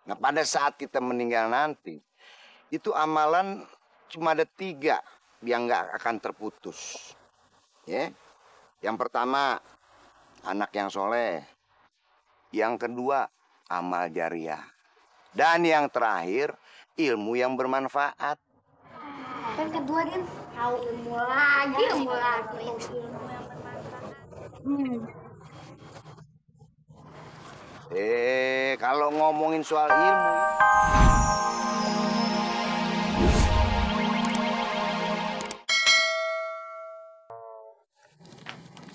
Nah, pada saat kita meninggal nanti, itu amalan cuma ada 3 yang nggak akan terputus. Ya, yang pertama anak yang soleh, yang kedua amal jariah, dan yang terakhir ilmu yang bermanfaat. Yang kedua, Din, tahu ilmu lagi. Ilmu yang bermanfaat. Kalau ngomongin soal ilmu,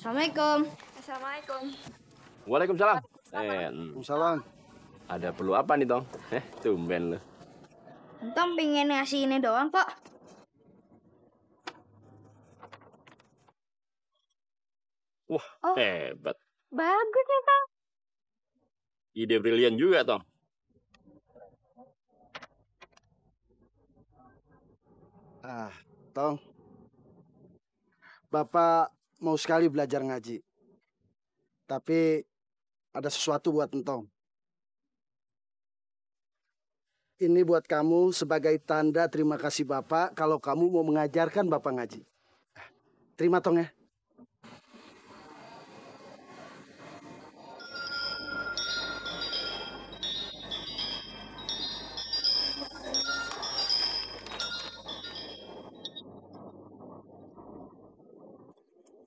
Assalamualaikum. Assalamualaikum. Waalaikumsalam. Waalaikumsalam. Ada perlu apa nih, Tong? Tumben lu. Entong pengen ngasih ini doang kok. Wah, hebat. Bagus ya, Tong. Ide brilian juga, Tong. Tong. Bapak mau sekali belajar ngaji. Tapi ada sesuatu buat Entong. Ini buat kamu sebagai tanda terima kasih Bapak kalau kamu mau mengajarkan Bapak ngaji. Terima, Tong ya.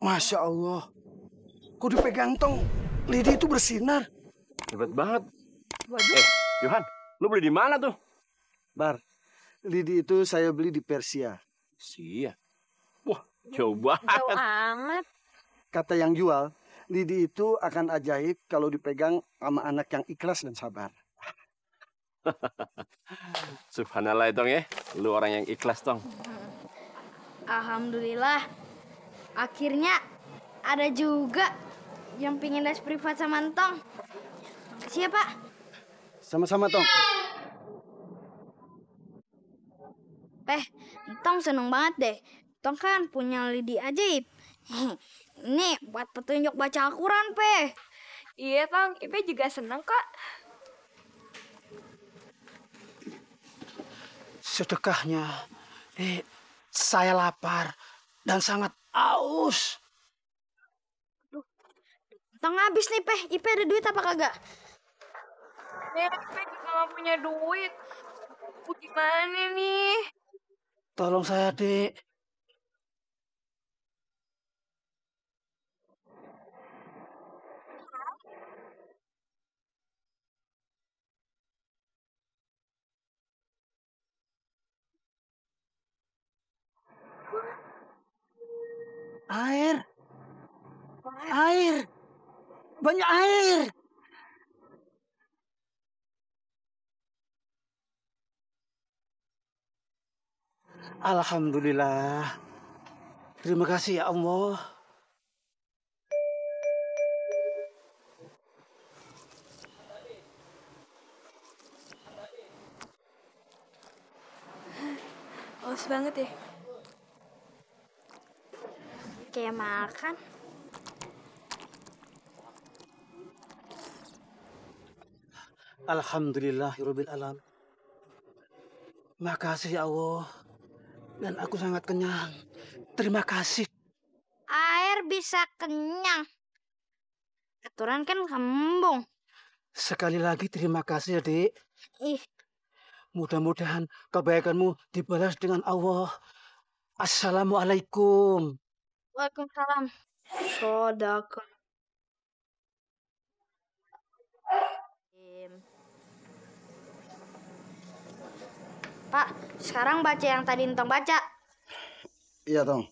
Masya Allah. Kok dipegang, Tong? Lidi itu bersinar. Hebat banget. Yohan, lu beli di mana tuh? Bar, lidi itu saya beli di Persia. Sia. Wah, jauh banget. Jauh amat. Kata yang jual, lidi itu akan ajaib kalau dipegang sama anak yang ikhlas dan sabar. Subhanallah, Tong ya. Lu orang yang ikhlas, Tong. Alhamdulillah. Akhirnya ada juga yang pingin les privat sama Entong. Makasih ya, Pak. Sama-sama, Tong. Entong seneng banget deh. Entong kan punya lidi ajaib. Ini buat petunjuk baca Al-Quran, Pe. Iya, Tong. Ipe juga seneng kok. Sedekahnya, saya lapar dan sangat aus. Entong habis nih, Pe. Ipe ada duit apa kagak? Ya, Ipe juga gak punya duit. Gimana nih? Tolong saya, Dek. Air. Air. Banyak air. Alhamdulillah. Terima kasih ya Allah. Haus banget ya. Kayak makan. Alhamdulillahirabbil alamin. Makasih ya Allah. Dan aku sangat kenyang. Terima kasih. Air bisa kenyang. Aturan kan kembung. Sekali lagi terima kasih ya, Dek. Ih, Mudah-mudahan kebaikanmu dibalas dengan Allah. Assalamualaikum. Waalaikumsalam. Sodako. Pak, sekarang baca yang tadi Entong baca. Iya, Tong.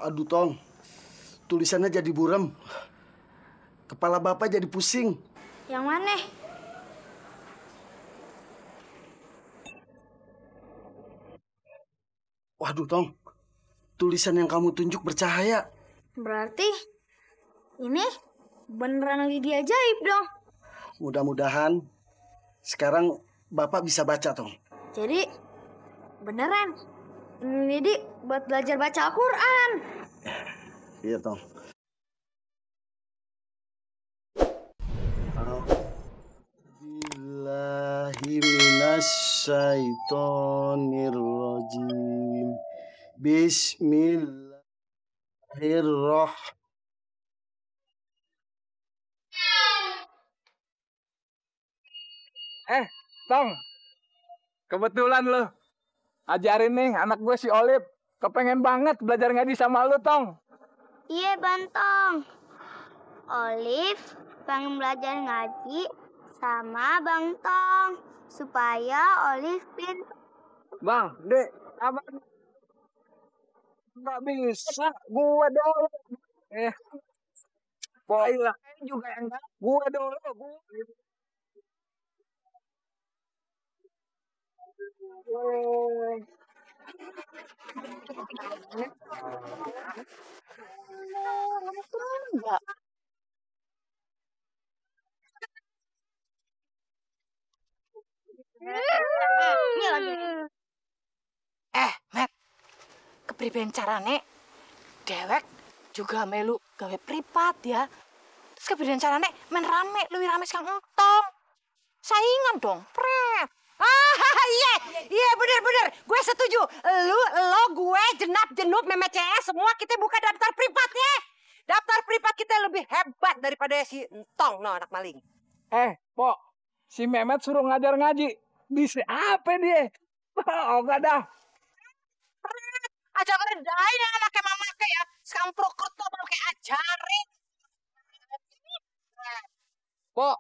Aduh, Tong. Tulisannya jadi buram. Kepala Bapak jadi pusing. Yang mana? Waduh, Tong. Tulisan yang kamu tunjuk bercahaya. Berarti ini beneran lidi ajaib dong. Mudah-mudahan sekarang Bapak bisa baca, Tong. Jadi beneran ini buat belajar baca Al-Quran. Iya, Tong. Bismillahirrahmanirrahim. Bismillahirrahmanirrahim. Tong, kebetulan lo ajarin nih anak gue si Olip. Kepengen banget belajar ngaji sama lo, Tong. Iya, Bantong. Olive pengen belajar ngaji sama Bang Tong supaya Olive pintar. Bang, Dek, apa? Nggak bisa, gue dulu. Pokoknya juga yang gue dulu, gue. Met, kepriben carane dewek juga melu gawe privat ya. Terus kepriben carane main rame, lebih rame sekang entong. Saingan dong, pret. Iya bener. Gue setuju. Lo, gue, Jenap, Jenup, Meme CS, semua kita buka daftar privat ya. Daftar privat kita lebih hebat daripada si Entong, no anak maling. Pok, si Mehmet suruh ngajar ngaji. Bisa apa dia? Oh, enggak dah. Aja ngerendahin anaknya mamake ya. Sekarang prokerto baru kayak ajarin. Pok,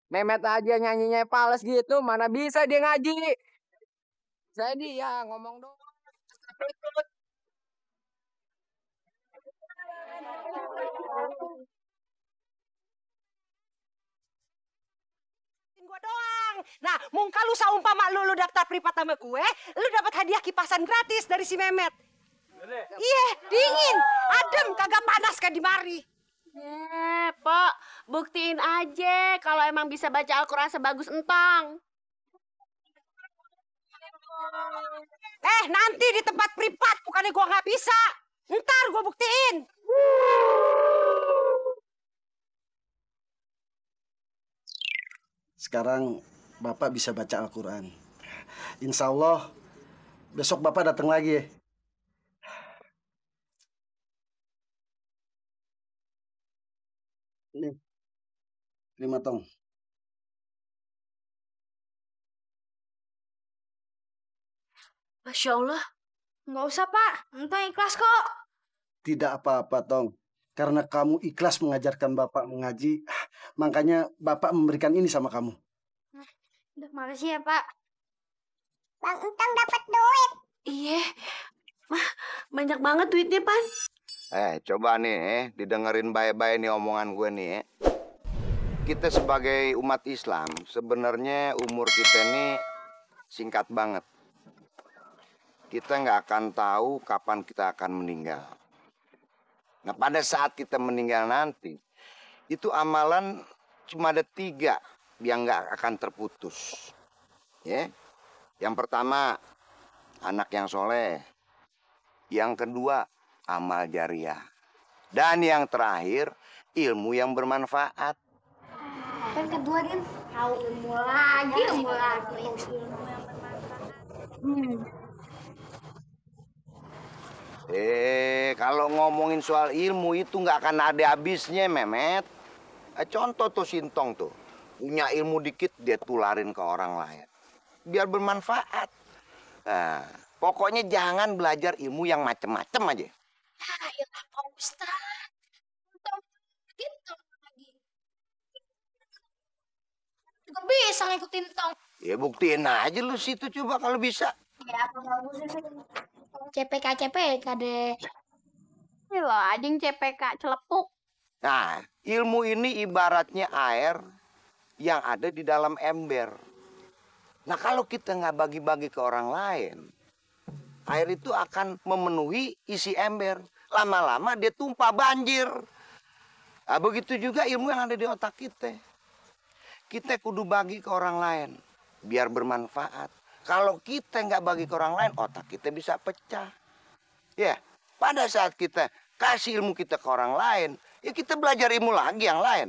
Mehmet aja nyanyinya pales gitu, mana bisa dia ngaji. Jadi ya ngomong doang. Gue doang. Nah, mungkin lu saumpama lu daftar privat sama gue, lu dapat hadiah kipasan gratis dari si Mehmet. Iya, dingin, adem, kagak panas kayak di mari. Pok, buktiin aja kalau emang bisa baca Al-Quran sebagus Entong. Nanti di tempat privat, bukannya gue nggak bisa. Ntar gue buktiin. Sekarang Bapak bisa baca Al-Quran. Insya Allah besok Bapak datang lagi ya. Ini 5 tong. Masya Allah. Nggak usah, Pak. Entong ikhlas kok. Tidak apa-apa, Tong. Karena kamu ikhlas mengajarkan Bapak mengaji, makanya Bapak memberikan ini sama kamu. Udah, makasih ya, Pak. Bang Entong dapat duit. Iya, banyak banget duitnya, Pan. Coba nih, didengerin baik-baik nih omongan gue nih. Kita sebagai umat Islam, sebenarnya umur kita nih singkat banget. Kita nggak akan tahu kapan kita akan meninggal. Nah, pada saat kita meninggal nanti, itu amalan cuma ada 3 yang nggak akan terputus. Ya, yang pertama anak yang soleh, yang kedua amal jariah, dan yang terakhir ilmu yang bermanfaat. Yang kedua, Din. Tahu ilmu lagi. Ilmu yang bermanfaat. Kalau ngomongin soal ilmu itu nggak akan ada habisnya, Mehmet. Contoh tuh Sintong tuh, punya ilmu dikit dia tularin ke orang lain, biar bermanfaat. Nah, pokoknya jangan belajar ilmu yang macem-macem aja. Ya Pak Ustaz. Entong lagi. Juga bisa ngikutin Tong. Ya buktiin aja lu situ coba kalau bisa. Ya apa bagusnya sih? CPK deh. Ini loh, anjing CPK celepuk. Nah, ilmu ini ibaratnya air yang ada di dalam ember. Nah, kalau kita nggak bagi-bagi ke orang lain, air itu akan memenuhi isi ember. Lama-lama dia tumpah banjir. Nah, begitu juga ilmu yang ada di otak kita. Kita kudu bagi ke orang lain. biar bermanfaat. Kalau kita nggak bagi ke orang lain, otak kita bisa pecah. Ya, pada saat kita kasih ilmu kita ke orang lain, ya kita belajar ilmu lagi yang lain.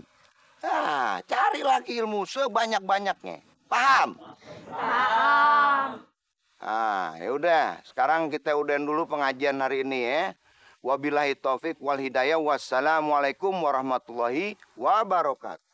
Nah, cari lagi ilmu sebanyak-banyaknya. Paham? Paham. Ah, ya udah. Sekarang kita udahin dulu pengajian hari ini ya. Wabillahi taufik wal hidayah. Wassalamualaikum warahmatullahi wabarakatuh.